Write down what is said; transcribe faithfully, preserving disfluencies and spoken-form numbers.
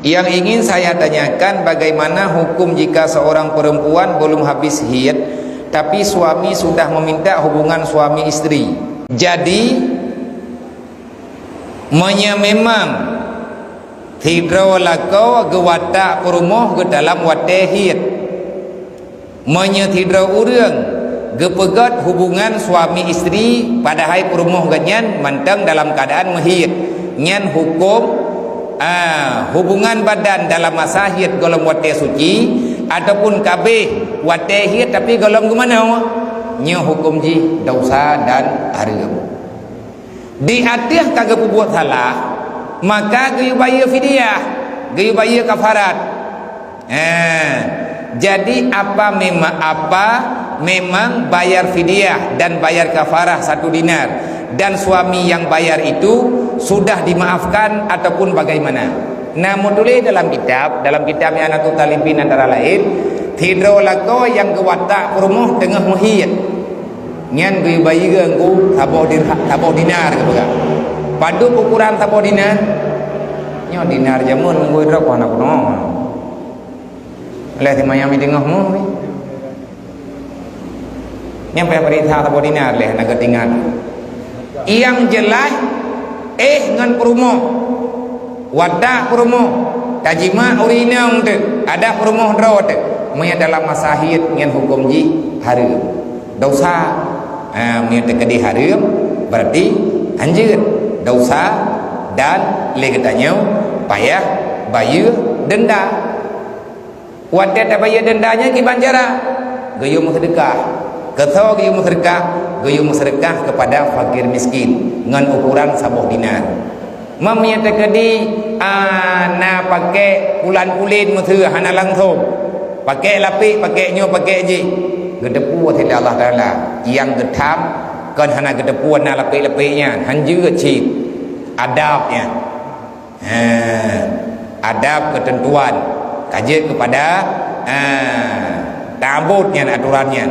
Yang ingin saya tanyakan, bagaimana hukum jika seorang perempuan belum habis haid, tapi suami sudah meminta hubungan suami istri? Jadi, meunyoe memang sidroe lakoe geuwatak peurumoh geuh dalam watée haid, meunyoe sidroe ureuëng geupeugét hubungan suami istri padahai peurumoh geuhnyan mantong dalam keuadaan meuhaid, nyan huköm, a, hubungan badan dalam masa haid gohlom watée suci ataupun ka abéh watée haid tapi gohlom geumanoe, nyoe huköm jih desya dan hareuem. Di ateueh ka geupeubuet salah, maka geuyue bayeue fidyah, geuyue bayeue kafarat. Eh, jadi apa memang, apa memang bayar fidyah dan bayar kafarah satu dinar, dan suami yang bayar itu sudah dimaafkan ataupun bagaimana? Nah, meutuléh dalam kitab, dalam kitab I'anatut Thalibin antara lain, sidroe lakoe nyang geuwatak peurumoh teungoh meuhaid. Nyan geuyue bayeue ngon saboh dirha-, saboh dinar geupeugah. Padub ukuran saboh dinar? Nyoe dinar jameun ngon droe hana kunoe. Lheueh teuma nyang mi teungoh mu. Nyang payah peuriksa saboh dinar lheueh hana geutingat. Nyang jeulaih, éh ngon peurumoh. Watak peurumoh, tajimak ureuëng inong teuh, adak peurumoh droe teuh. Meunyoe dalam masa haid nyan huköm jih hareuem. Desya. Ha, meunyoe teukeudi hareuem, berarti hanjeuet. Desya dan lé geutanyoe payah bayeue denda. Watée tabayeue denda nyan kiban cara? Geuyue meuseudeukah. Keu soe geuyue meuseudeukah? Geuyue meuseudeukah keupada fakir miskin ngon ukuran saboh dinar. Meunyoe teukeudi, a, na pakék pulan-pulen meuseu hana langsong. Pakék lapék, pakék nyoe, pakék jih. Geuteupeue lé Allah Taala nyang geutham kon hana geuteupeue na lapék-lapék nyan, hanjeuet cit adab nyan. Ha, adab keuteuntuan ka jeuet keupada, ha, ta'abbud nyan atoran nyan.